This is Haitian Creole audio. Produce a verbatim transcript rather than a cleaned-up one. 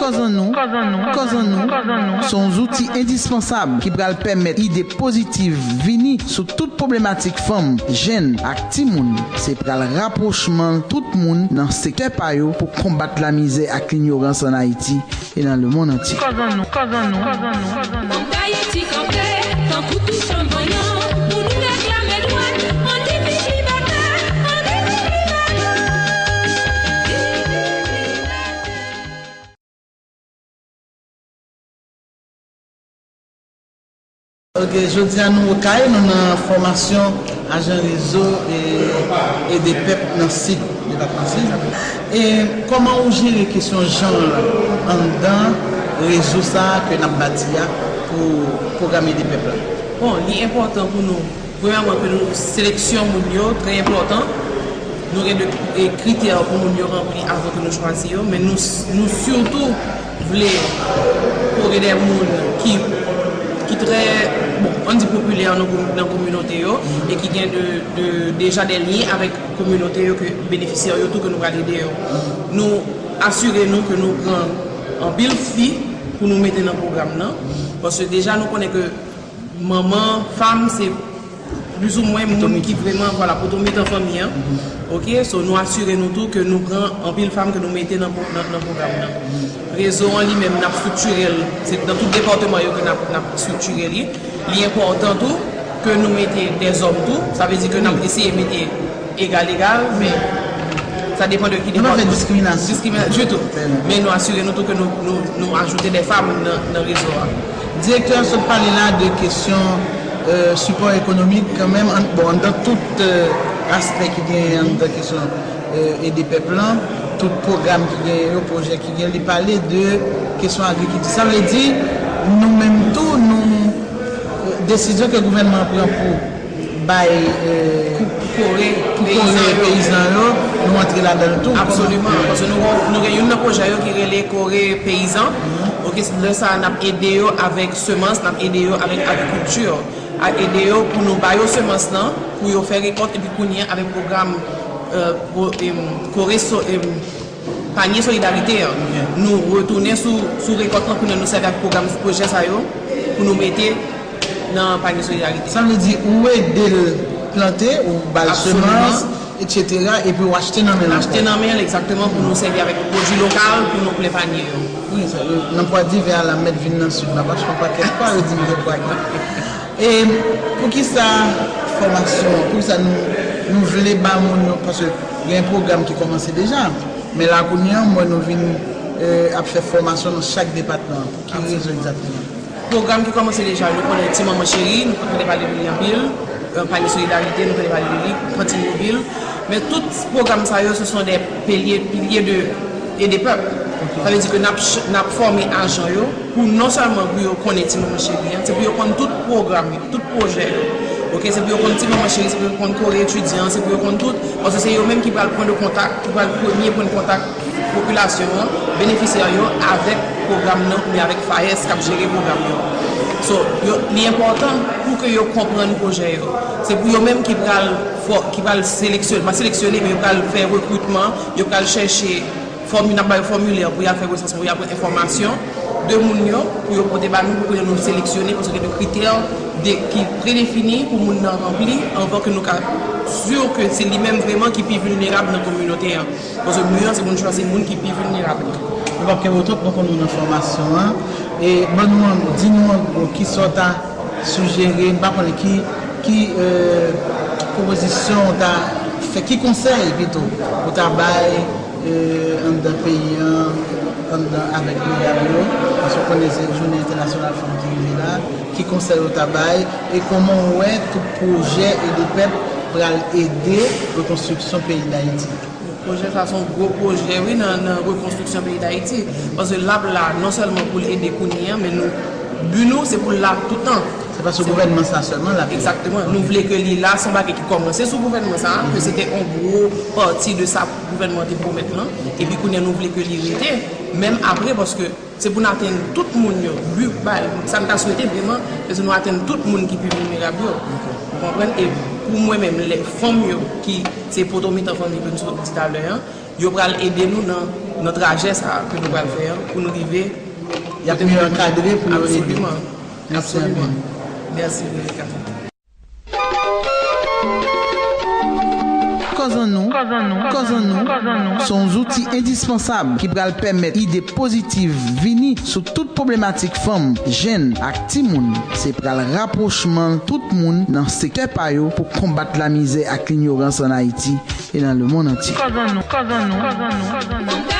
Kòz an nou, kòz an nou, kòz an nou, se yon zouti endispansab ki pral pèmèt ide pozitiv vini sou tout pwoblematik fanm, jèn ak timoun. Se pral rapwochman tout moun nan sektè pa yo pou konbat lamizè ak linyorans ann Ayiti e nan lemonn antye. Kòz an nou, kòz an nou, kòz an nou, kòz an nou. Fòk Ayiti kanpe, tankou tou chanm vanyan, pou nou reklame dwèt, ann divin pli batay, ann divin pli batay. Ok, jodi a nou okay, nou nan fòmasyon ajan rezo e, Edepep nan Sid, depatman Sid. E kòman ou jere kesyon jan an anndan rezo sa a ke n ap bati a pou pwogram Edepep la? Bon, li enpòtan pou nou, premyèman, ke nou seleksyon moun yo trè enpòtan. Nou gen de, e, kritè pou moun yo ranpli avan ke nou chwazi yo, men nou, nou sitou vle kore de moun ki, ki trè, bon, ann di popilè nan komi-, nan kominote yo, e ki gen de, de, deja de lyen avèk kominote yo, ke benefisyè yo tou ke nou pral ede yo. Nou asire nou ke nou pran anpil fi pou nou mete nan pwogram nan, paske deja nou konnen ke manman, fanm, se plizoumwen moun ki vrèman, vwala, potomitan fanmi an. Ok, so nou asire nou tou ke nou pran anpil fanm ke nou mete nan, nan, nan pwogram nan. Rezo an li menm, n ap estriktire l, se nan tout depatman yo ke n ap, n ap estriktire li. Li enpòtan tou ke nou mete dèzòm tou, sa vle di ke n ap eseye mete egal egal, men sa depann de ki depatman. Nou pa fè diskriminasyon. Diskrimina-, ditou. Men nou asire nou tou ke nou, nou, nou ajoute de fanm nan, nan rezo a. Direktè a sot pale la de kesyon, euh, sipò ekonomik kanmenm, an, bon, anndan tout, euh, aspè ki genyen anndan kesyon, euh, Edepep lan, tout pwogram ki genyen yo, pwojè ki genyen, li pale de kesyon agrikilti. Sa vle di, nou menm tou, nou, euh, desizyon ke gouvènman an pran pou bay, euh, pou, pou kore peyizan yo, nou antre ladan l tou. Absoliman, paske nou, nou gen youn nan pwojè yo ki rele Kore Peyizan. Ok, lè sa a, n ap ede yo avèk semans, n ap ede yo avèk agrikilti, a ede yo pou nou ba yo semans lan, pou yo fè rekòt, epi kounye a avèk pwogram, euh, pro-, em, Kore so-, em, Panye Solidarite an. Nou retounen sou, sou rekòt lan, kounye a nou sèvi ak pwogram, pwojè sa yo pou nou mete nan Panye Solidarite. Sa vle di ou ede l plante, ou ba l semans, etsetera, epi ou achte nan men l ankò. Achte nan men l, egzakteman, pou nou sèvi avèk pwodui lokal, pou nou plen panye yo. Wi, sa, nan pwa divè a la, m mèt vin nan Sid la, paske yon pakèt pwa, yo di m gen pwa ki. E poukisa fòmasyon an? Poukisa nou, nou vle ba moun yo? Paske gen pwogram ki kòmanse deja. Men la kounye a, m wè nou vin, eh, ap fè fòmasyon nan chak depatman. Pou ki rezon egzakteman? Pwogram ki kòmanse deja, nou konnen Ti Manman Cheri, nou tande pale de li anpil, eh, Panye Solidarite, nou tande pale de li, Kantin Mobil. Men tout pwogram sa yo, se son de pilye, pilye de, Edepep. Sa vle di ke n ap ch-, n ap fòme ajan yo pou non sèlman pou yo konnen Ti Manman Cheri an, se pou yo konn tout pwogram yo, tout pwojè yo. Ok, se pou yo konn Ti Manman Cheri, se pou yo konn Kore Etidyan, se pou yo konn tout, paske se yo menm ki pral pwen de kontak, ki pral premye pwen de kontak popilasyon an, benefisyè yo, avèk pwogram nan oubyen avèk FAES k ap jere pwogram yo. So, yo, li enpòtan pou ke yo konprann pwojè yo. Se pou yo menm ki pral fò-, ki pral seleksyone, pa seleksyone, men yo pral fè rekritman, yo pral chèche fòmi-, n ap ba yo fòmilè pou y al fè resansman, pou y al pran enfòmasyon de moun yo, pou yo pote ba nou, pou ke nou seleksyone, paske gen de kritè de, ki predefini pou moun nan ranpli, anvan ke nou ka si ke se li menm vrèman ki pi vilnerab nan kominote an. Paske nou an, se pou nou chwazi moun ki pi vilnerab. Nou p ap kenbe w twòp, nou konn ou nan fòmasyon an. E ban nou an, di nou an gwo, kisa w ta sijere, m pa konnen ki, ki, euh, pwopozisyon w ta fè, ki konsèy pito ou ta bay, euh, anndan peyi an, anndan avèk medam yo, paske w konnen se jounen entènasyonal fanm ki rive la, ki konsèy ou ta bay, e kòman w wè tout pwojè Edepep pral ede rekonstriksyon peyi Dayiti? Pwojè sa se yon gwo pwojè, wi, nan, nan rekonstriksyon peyi Dayiti. Paske l ap la non sèlman pou l ede kounye a, men nou, bi nou, se pou l la toutan. Se pa sou gouvènman sa sèlman l ap ede. Egzakteman. Nou vle ke li la, se yon bagay ki kòmanse sou gouvènman sa, ke se te yon gwo pati de sa gouvènman te pwomèt lan. Epi kounye a, nou vle ke li rete, menm apre, paske se pou n atenn tout moun yo. Bi, ba, sa n ta swete vrèman, se nou atenn tout moun ki pi vilnerab yo. Ou konprann? E pou mwen menm, lè fanm yo ki se poto mitan fanmi ke nou sot di talè an, yo pral ede nou nan nan trajè sa a ke nou pral fè an pou nou rive. Y ap miye ankadre pou yo ede. Absoliman. Mèsi anpil. Mèsi, Rebecca. Kòz an nou, kòz an nou, kòz an nou, se yon zouti endispansab ki pral pèmèt ide pozitiv vini sou tout pwoblematik fanm, jenn ak timoun. Se pral rapwochman tout moun nan sektè pa yo pou konbat lamizè ak linyorans ann Ayiti e nan lemonn antye. Kòz an nou, kòz an nou, kòz an nou, kòz an nou.